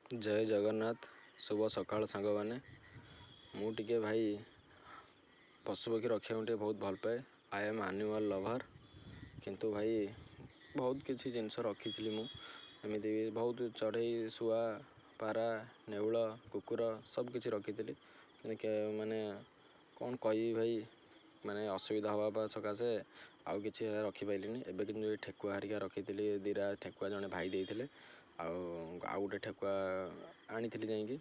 ଜୟ ଜଗନ୍ନାଥ, ଶୁଭ ସକାଳ ସାଙ୍ଗମାନେ। ମୁଁ ଟିକେ ଭାଇ ପଶୁପକ୍ଷୀ ରଖିବାକୁ ଟିକେ ବହୁତ ଭଲ ପାଏ। I am animal lover. କିନ୍ତୁ ଭାଇ ବହୁତ କିଛି ଜିନିଷ ରଖିଥିଲି ମୁଁ, ଏମିତି ବହୁତ ଚଢ଼େଇ, ଶୁଆ, ପାରା, ନେଉଳ, କୁକୁର ସବୁ କିଛି ରଖିଥିଲି। କିନ୍ତୁ ମାନେ କ'ଣ କହିବି ଭାଇ, ମାନେ ଅସୁବିଧା ହେବା ସକାଶେ ଆଉ କିଛି ରଖିପାରିଲିନି ଏବେ। କିନ୍ତୁ ଏ ଠେକୁଆ ହେରିକା ରଖିଥିଲି, ଦୁଇଟା ଠେକୁଆ ଜଣେ ଭାଇ ଦେଇଥିଲେ, ଆଉ ଆଉ ଗୋଟେ ଠେକୁଆ ଆଣିଥିଲି ଯାଇକି।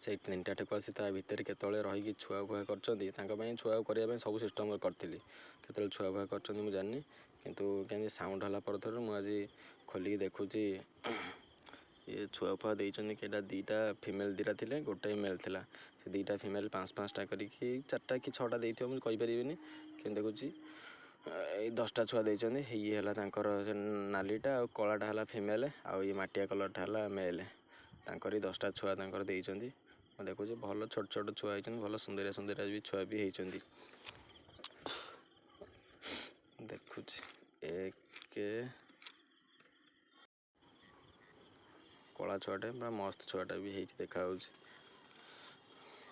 ସେଇ ତିନିଟା ଠେକୁଆ ସେ ତା ଭିତରେ କେତେବେଳେ ରହିକି ଛୁଆ ଫୁଆ କରିଛନ୍ତି, ତାଙ୍କ ପାଇଁ ଛୁଆ କରିବା ପାଇଁ ସବୁ ସିଷ୍ଟମ୍ କରିଥିଲି। କେତେବେଳେ ଛୁଆ ଫୁଆ କରିଛନ୍ତି ମୁଁ ଜାଣିନି, କିନ୍ତୁ କେମିତି ସାଉଣ୍ଡ ହେଲା ପରଠାରୁ ମୁଁ ଆଜି ଖୋଲିକି ଦେଖୁଛି ଇଏ ଛୁଆ ଫୁଆ ଦେଇଛନ୍ତି କେଇଟା। ଦୁଇଟା ଫିମେଲ୍ ଦୁଇଟା ଥିଲେ, ଗୋଟେ ମେଲ୍ ଥିଲା। ସେ ଦୁଇଟା ଫିମେଲ୍ ପାଞ୍ଚ ପାଞ୍ଚଟା କରିକି ଚାରିଟା କି ଛଅଟା ଦେଇଥିବ, ମୁଁ କହିପାରିବିନି, କିନ୍ତୁ ଦେଖୁଛି ଏଇ 10ଟା ଛୁଆ ଦେଇଛନ୍ତି। ଇଏ ହେଲା ତାଙ୍କର ସେ ନାଲିଟା ଆଉ କଳାଟା ହେଲା ଫିମେଲ୍, ଆଉ ଇଏ ମାଟିଆ କଲର୍ଟା ହେଲା ମେଲ୍। ତାଙ୍କରି 10ଟା ଛୁଆ ତାଙ୍କର ଦେଇଛନ୍ତି। ମୁଁ ଦେଖୁଛି ଭଲ ଛୋଟ ଛୋଟ ଛୁଆ ହେଇଛନ୍ତି, ଭଲ ସୁନ୍ଦରିଆ ସୁନ୍ଦରିଆ ବି ଛୁଆ ବି ହେଇଛନ୍ତି। ଦେଖୁଛି ଏକ କଳା ଛୁଆଟେ, ପୁରା ମସ୍ତ ଛୁଆଟା ବି ହେଇଛି ଦେଖାଯାଉଛି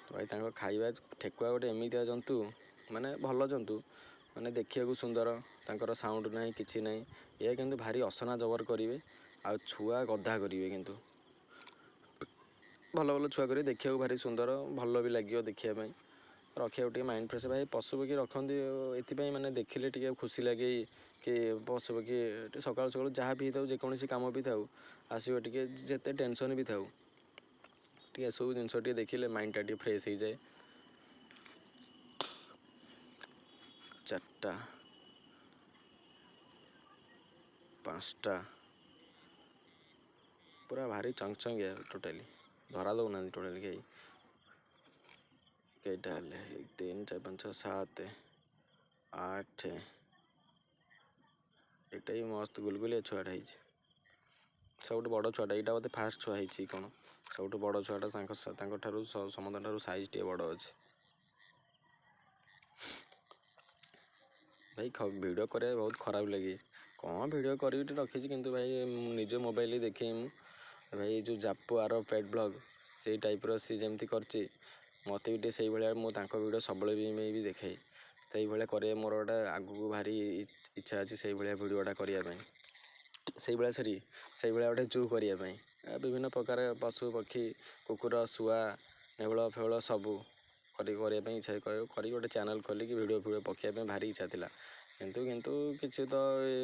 ଭାଇ। ତାଙ୍କ ଖାଇବା, ଠେକୁଆ ଗୋଟେ ଏମିତିଆ ଜନ୍ତୁ, ମାନେ ଭଲ ଜନ୍ତୁ, ମାନେ ଦେଖିବାକୁ ସୁନ୍ଦର, ତାଙ୍କର ସାଉଣ୍ଡ ନାହିଁ, କିଛି ନାହିଁ ଏ, କିନ୍ତୁ ଭାରି ଅସନା ଜବର କରିବେ ଆଉ ଛୁଆ ଗଦା କରିବେ। କିନ୍ତୁ ଭଲ ଭଲ ଛୁଆ କରିବେ, ଦେଖିବାକୁ ଭାରି ସୁନ୍ଦର, ଭଲ ବି ଲାଗିବ ଦେଖିବା ପାଇଁ, ରଖିବାକୁ ଟିକେ ମାଇଣ୍ଡ ଫ୍ରେଶ୍। ଭାଇ ପଶୁପକ୍ଷୀ ରଖନ୍ତି ଏଥିପାଇଁ, ମାନେ ଦେଖିଲେ ଟିକେ ଖୁସି ଲାଗେ କି ପଶୁପକ୍ଷୀ ଟିକେ ସକାଳୁ ସକାଳୁ ଯାହା ବି ହେଇଥାଉ, ଯେକୌଣସି କାମ ବି ଥାଉ, ଆସିବ ଟିକେ, ଯେତେ ଟେନସନ୍ ବି ଥାଉ, ଟିକେ ଏସବୁ ଜିନିଷ ଟିକେ ଦେଖିଲେ ମାଇଣ୍ଡଟା ଟିକେ ଫ୍ରେଶ୍ ହେଇଯାଏ। ଚାରିଟା, ପାଞ୍ଚଟା, ପୁରା ଭାରି ଚଙ୍ଗଚଙ୍ଗିଆ, ଟୋଟାଲି ଧରା ଦେଉନାହାନ୍ତି ଟୋଟାଲି କେହି। କେଇଟା ହେଲେ? 1, 3, 4, 5, 6, 7, 8। ଏଇଟା ବି ମସ୍ତ ଗୁଲଗୁଲିଆ ଛୁଆଟା ହେଇଛି, ସବୁଠୁ ବଡ଼ ଛୁଆଟା ଏଇଟା ବୋଧେ ଫାଷ୍ଟ ଛୁଆ ହେଇଛି କ'ଣ। ସବୁଠୁ ବଡ଼ ଛୁଆଟା, ତାଙ୍କଠାରୁ ସମସ୍ତଙ୍କ ଠାରୁ ସାଇଜ୍ ଟିକେ ବଡ଼ ଅଛି। ଭାଇ ଭିଡ଼ିଓ କରିବା ବହୁତ ଖରାପ ଲାଗେ, କ'ଣ ଭିଡ଼ିଓ କରିବି, ଟିକେ ରଖିଛି। କିନ୍ତୁ ଭାଇ ନିଜ ମୋବାଇଲରେ ଦେଖେଇ ମୁଁ ଭାଇ ଯେଉଁ ଜାପୁ ଆର ପେଟ୍ ବ୍ଲଗ୍, ସେଇ ଟାଇପ୍ର ସିଏ ଯେମିତି କରିଛି, ମୋତେ ବି ଟିକେ ସେଇଭଳିଆ, ମୁଁ ତାଙ୍କ ଭିଡ଼ିଓ ସବୁବେଳେ ବି ଦେଖେ, ସେଇଭଳିଆ କରିବା ମୋର ଗୋଟେ ଆଗକୁ ଭାରି ଇଚ୍ଛା ଅଛି, ସେଇଭଳିଆ ଭିଡ଼ିଓଟା କରିବା ପାଇଁ, ସେଇଭଳିଆ, ସରି, ସେଇଭଳିଆ ଗୋଟେ ଜୁ କରିବା ପାଇଁ। ବିଭିନ୍ନ ପ୍ରକାର ପଶୁ ପକ୍ଷୀ, କୁକୁର, ଶୁଆ, ନେଉଳ ଫେଉଳ ସବୁ କରି କରିବା ପାଇଁ ଇଚ୍ଛା କରିକି ଗୋଟେ ଚ୍ୟାନେଲ୍ ଖୋଲିକି ଭିଡ଼ିଓ ଫିଡ଼ିଓ ପକାଇବା ପାଇଁ ଭାରି ଇଚ୍ଛା ଥିଲା, କିନ୍ତୁ କିଛି ତ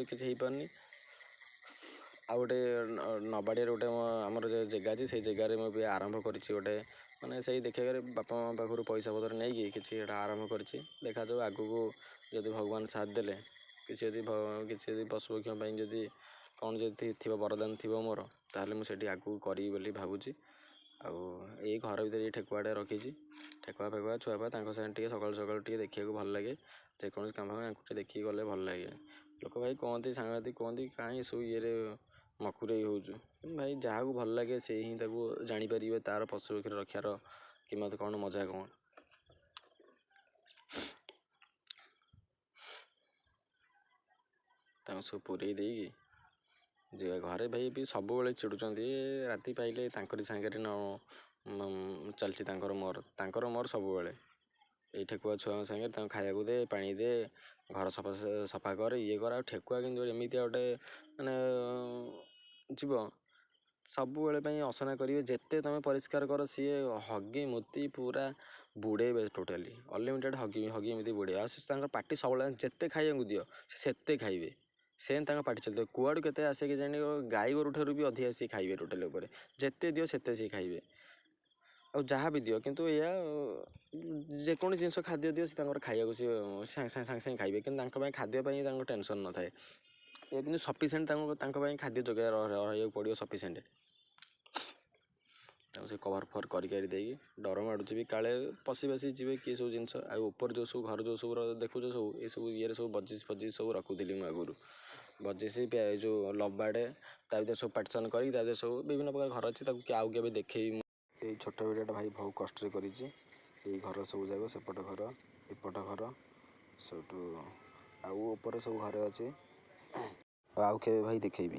କିଛି ହେଇପାରୁନି। ଆଉ ଗୋଟେ ନବାଡ଼ିଆରେ ଗୋଟେ ଆମର ଯେଉଁ ଜାଗା ଅଛି, ସେଇ ଜାଗାରେ ମୁଁ ବି ଆରମ୍ଭ କରିଛି ଗୋଟେ, ମାନେ ସେଇ ଦେଖିବାରେ ବାପା ମାଆଙ୍କ ପାଖରୁ ପଇସା ପତ୍ର ନେଇକି କିଛି ଏଇଟା ଆରମ୍ଭ କରିଛି। ଦେଖାଯାଉ ଆଗକୁ ଯଦି ଭଗବାନ ସାଥ ଦେଲେ, କିଛି ଯଦି ପଶୁପକ୍ଷୀଙ୍କ ପାଇଁ ଯଦି କ'ଣ ଯଦି ଥିବ, ବରଦାନ ଥିବ ମୋର, ତାହେଲେ ମୁଁ ସେଇଠି ଆଗକୁ କରିବି ବୋଲି ଭାବୁଛି। ଆଉ ଏଇ ଘର ଭିତରେ ଏଇ ଠେକୁଆଟା ରଖିଛି। ଠେକୁଆ ଫେକୁଆ ଛୁଆ ଫୁଆ ତାଙ୍କ ସାଙ୍ଗେ ଟିକେ ସକାଳୁ ସକାଳୁ ଟିକେ ଦେଖିବାକୁ ଭଲ ଲାଗେ। ଯେକୌଣସି କାମ ୟାଙ୍କୁ ଟିକେ ଦେଖିକି ଗଲେ ଭଲ ଲାଗେ। ଲୋକ ଭାଇ କୁହନ୍ତି, ସାଙ୍ଗସାଥି କୁହନ୍ତି, କାହିଁ ଏସବୁ ଇଏରେ ମକୁରେଇ ହେଉଛୁ? ଭାଇ ଯାହାକୁ ଭଲ ଲାଗେ ସେ ହିଁ ତାକୁ ଜାଣିପାରିବେ, ତା'ର ପଶୁପକ୍ଷୀର ରଖିବାର କିମତ କ'ଣ, ମଜା କ'ଣ। ତାଙ୍କୁ ସବୁ ପୁରେଇ ଦେଇକି ଯିବା ଘରେ। ଭାଇ ବି ସବୁବେଳେ ଚିଡ଼ୁଛନ୍ତି, ରାତି ପାଇଲେ ତାଙ୍କରି ସାଙ୍ଗରେ ନ ଚାଲିଛି ତାଙ୍କର ମୋର, ତାଙ୍କର ମୋର ସବୁବେଳେ ଏଇ ଠେକୁଆ ଛୁଆଙ୍କ ସାଙ୍ଗରେ। ତାଙ୍କୁ ଖାଇବାକୁ ଦେ, ପାଣି ଦେ, ଘର ସଫା ସଫା କର, ଇଏ କର। ଆଉ ଠେକୁଆ କିନ୍ତୁ ଏମିତିଆ ଗୋଟେ ମାନେ ଯିବ, ସବୁବେଳେ ପାଇଁ ଅସନା କରିବେ। ଯେତେ ତୁମେ ପରିଷ୍କାର କର, ସିଏ ହଗି ମୁତି ପୁରା ବୁଡ଼େଇବେ ଟୋଟାଲି, ଅନଲିମିଟେଡ଼ ହଗି ହଗି ଏମିତି ବୁଡ଼େଇବେ। ଆଉ ସେ ତାଙ୍କ ପାଟି ସବୁବେଳେ, ଯେତେ ଖାଇବାକୁ ଦିଅ ସେ ସେତେ ଖାଇବେ, ସେମିତି ତାଙ୍କ ପାଟି ଚାଲିଥିବ। କୁଆଡ଼ୁ କେତେ ଆସେ କେଜାଣି, ଗାଈ ଗୋରୁ ଠାରୁ ବି ଅଧିକା ସିଏ ଖାଇବେ ଟୋଟାଲି ଉପରେ। ଯେତେ ଦିଅ ସେତେ ସିଏ ଖାଇବେ, ଆଉ ଯାହା ବି ଦିଅ। କିନ୍ତୁ ଏଇଆ, ଯେକୌଣସି ଜିନିଷ ଖାଦ୍ୟ ଦିଅ, ସେ ତାଙ୍କର ଖାଇବାକୁ ସିଏ ସାଙ୍ଗେ ସାଙ୍ଗେ ସାଙ୍ଗେ ସାଙ୍ଗେ ଖାଇବେ। କିନ୍ତୁ ତାଙ୍କ ପାଇଁ ଖାଦ୍ୟ ପାଇଁ ତାଙ୍କ ଟେନସନ୍ ନଥାଏ, କିନ୍ତୁ ସଫିସିଏଣ୍ଟ ତାଙ୍କୁ ତାଙ୍କ ପାଇଁ ଖାଦ୍ୟ ଯୋଗାଇ ରହିବାକୁ ପଡ଼ିବ ସଫିସିଏଣ୍ଟ। ତାଙ୍କୁ ସେ କଭର୍ ଫଭର୍ କରି କରି ଦେଇକି, ଡର ମାଡ଼ୁଛି ବି କାଳେ ପଶି ପଶି ଯିବେ କିଏ ସବୁ ଜିନିଷ। ଆଉ ଉପରେ ଯେଉଁ ସବୁ ଘର ଯେଉଁ ସବୁ ଦେଖୁଛ ସବୁ ଏସବୁ ଇଏରେ ସବୁ ବଜିସ୍ ଫଜିସ୍ ସବୁ ରଖୁଥିଲି ମୁଁ ଆଗରୁ, ବଜିସ୍, ଏ ଯେଉଁ ଲଭ୍ ବାର୍ଡ଼, ତା ଭିତରେ ସବୁ ପାର୍ଟିସନ୍ କରିକି ତା ଭିତରେ ସବୁ ବିଭିନ୍ନ ପ୍ରକାର ଘର ଅଛି। ତାକୁ ଆଉ କେବେ ଦେଖେଇବି ମୁଁ। ଏଇ ଛୋଟ ଭିଡ଼ିଓଟା ଭାଇ ବହୁତ କଷ୍ଟରେ କରିଛି। ଏଇ ଘର ସବୁ ଯାକ, ସେପଟ ଘର, ଏପଟ ଘର, ସେଇଠୁ ଆଉ ଉପରେ ସବୁ ଘରେ ଅଛି, ଆଉ କେବେ ଭାଇ ଦେଖେଇବି।